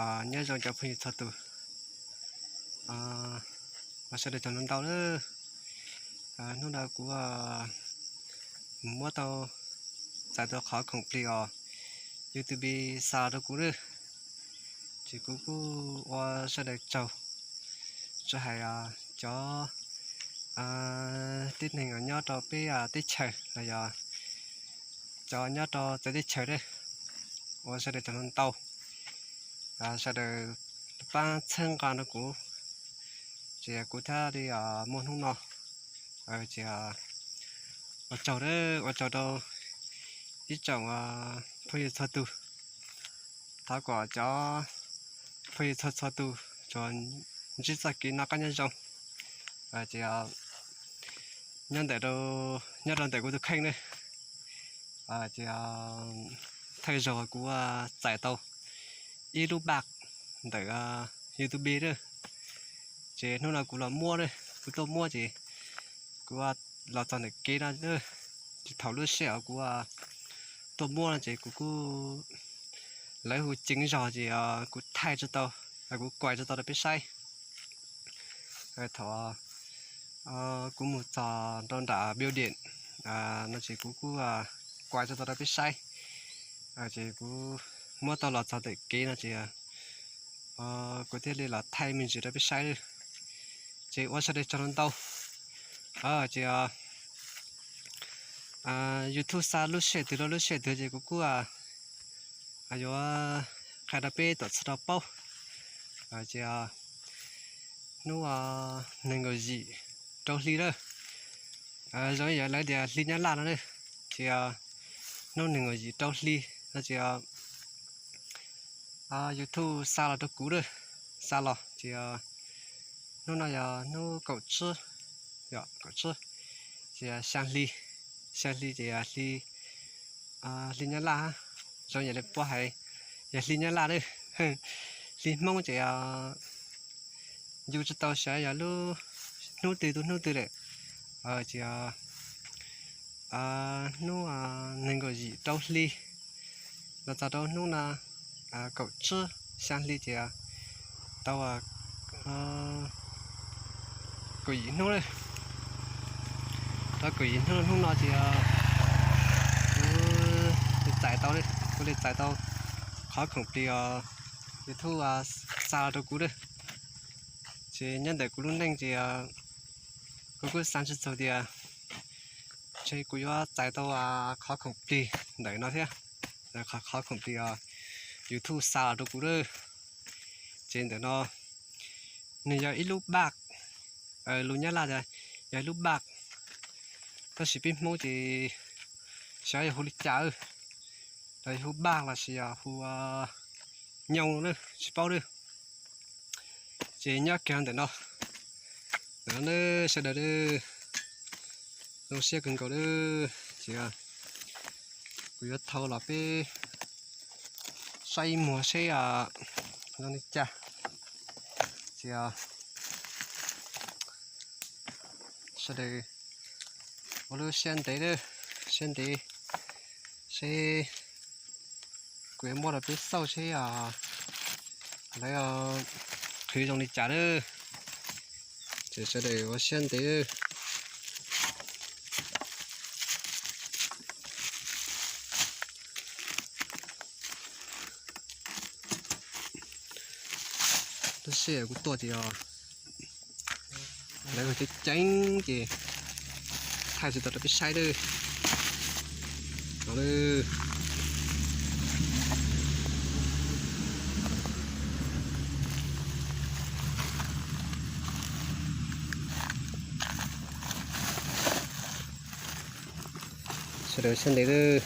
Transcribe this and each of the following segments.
Nyob zoo cov phooj ywg txhua tus, ua sawv daws tsaug ntau ntau lawm. Hnub no kuv mus muab tau, txais tau qhov khoom plig uas YouTube xa los rau kuv lawm, ces kuv kuj ua sawv daws tsaug. Tsis hais cov tib neeg uas nyob rau peb teb chaws los yog cov nyob rau txawv teb chaws lawm, ua sawv daws tsaug ntau ntau. Sawv daws paab txhawb nqa rau kuv, ces kuv thiaj li muaj hnub no. Ces ua tsaug, ua tsaug rau ib tsoom phooj ywg txhua tus. Thov kom cov phooj ywg txhua txhua tus tsuas ntsib txoj kev noj qab nyob zoo. Ces nyob ntawm, nyob rau ntawm kuv tus kheej na, ces thawj zaug kuv txais tau ib lub npaj ntawm YouTube na. Ces hnub no kuv los muab, kuv tuaj muab ces kuv los txog ntawm kev no, ces thaum lub sij hawm kuv tuaj muab no ces kuv kuj, lawv hu ceev zog ces kuv thaij tsis tau, kuv kuaim tsis tau rau peb saib. Thaum kuv mus txog rau nram building no ces kuv kuj kuaim tsis tau rau peb saib. Ces kuv muab tau los txog ntawm kev no ces kuv thiaj li los thaij me ntsis rau peb saib. Ces ua sawv daws tsaug ntau. Ces YouTube xa lub sij hawm twg rau lub sij hawm twg ces kuv kuj yuav qhia rau peb tom txhua rau paub. Ces hnub nees nkaum yim rau hli lawm, zoo yog lawv tias hli Nyab Laj no na, ces hnub nees nkaum yim rau hli no ces YouTube xa los rau kuv lawm, xa los ces hnub no yog hnub kaum tsib, kaum tsib, ces xyaa hli, xyaa hli ces hli, hli Nyab Laj, zoo yog lawv puab hais yog hli Nyab Laj na. Hli Hmoob ces yus tsis tau xyov yog lub hnub twg tus hnub twg lawm, ces hnub nees nkaum yim rau hli los txog rau hnub no kaum tsib xyaa hli ces tau kaum yim hnub lawm. Tau kaum yim hnub, hnub no ces kuv li txais tau, kuv li txais tau qhov khoom plig uas YouTube xa los rau kuv lawm. Ces nyob ntawm kuv lub neej ces kuv kuj xav tsis txog tias ntshe kuv yuav txais tau qhov khoom plig ntawm no thiab, qhov khoom plig uas YouTube xa los rau kuv lawm. Ces ntawm no nws yog ib lub npaj, lus Nyab Laj tias yog ib lub npaj, tab sis peb Hmoob ces xyov yog hu li cas, los yog hu npaj los sis yog hu nyoo na, tsis paub na. Ces nyob kiag ntawm no, ntawm no na sawv daws, zoo siab kawg nkaus na. Ces kuv yuav thau los peb saib ib muag seb zoo li cas. Ces sawv daws ua lub siab ntev, siab ntev seb kuv yuav muab rau peb xauj seb lawv qhwv zoo li cas na. Ces sawv daws ua siab ntev. Lub sij hawm kuv tuaj ces lawv ceev ceev ces thaij tsis tau rau peb saib lawm. No lawm. Sawv daws saib ntev lawm,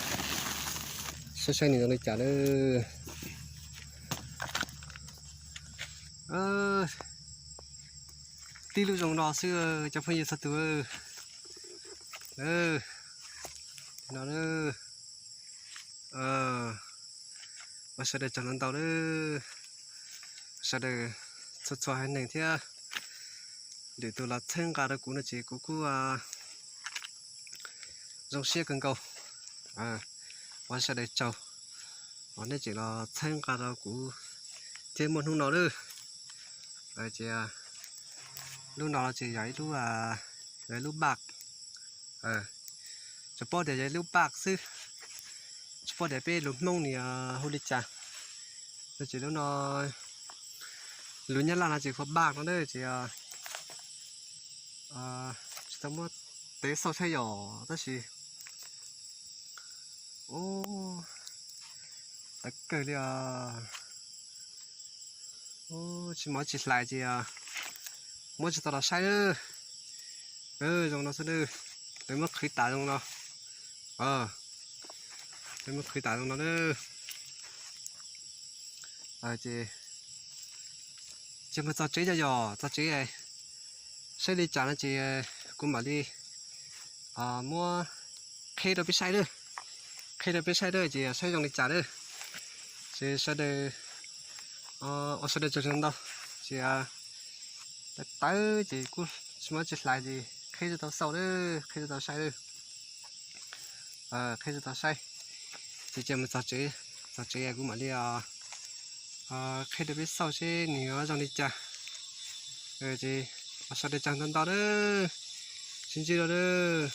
saib saib nws zoo li cas lawm. Tib lub zoo no xwb cov phooj ywg txhua tus. No, ua sawv daws tsaug ntau ntau lawm, sawv daws txhua txhua haiv neeg thiab lwm tus los txhawb nqa rau kuv no ces kuv kuj zoo siab kawg nkaus. Ua sawv daws tsaug uas nej tseem los txhawb nqa rau kuv Thiab muaj hnub no lawm, ces lub no ces yog ib lub, yog ib lub baj. Tsuas paub tias yog ib lub baj xwb, tsis paub tias peb lus Hmoob nws hu li cas. Ces lub no, lus Nyab Laj no ces hu baj no na, ces tsis tau muab tev xauj saib yom, tab sis ub, tawv kawg li os. Tsis muaj tsis hlais ces muab tsis tau los saib lawm. Zoo no xwb lawm, lawv muab qhwv tas zoo no. Lawv muab qhwv tas zoo no lawm. Ces, ces mus txog tsev cov yog txog tsev saib li cas no ces kuv mam li muab qhib rau peb saib lawm. Qhib rau peb saib lawm ces saib zoo li cas lawm. Ces sawv daws, ua sawv daws tsaug ntau. Ces tawv tawv ces kuj tsis muaj tsis hlais ces qhib tsis tau xauj lawm, qhib tsis tau saib lawm. Qhib tsis tau saib. Ces cia mus txog tsev, txog tsev kuv mam li qhib rau peb xauj seb nws yuav zoo li cas. Ces ua sawv daws tsaug ntau ntau lawm, sib ntsib dua lawm.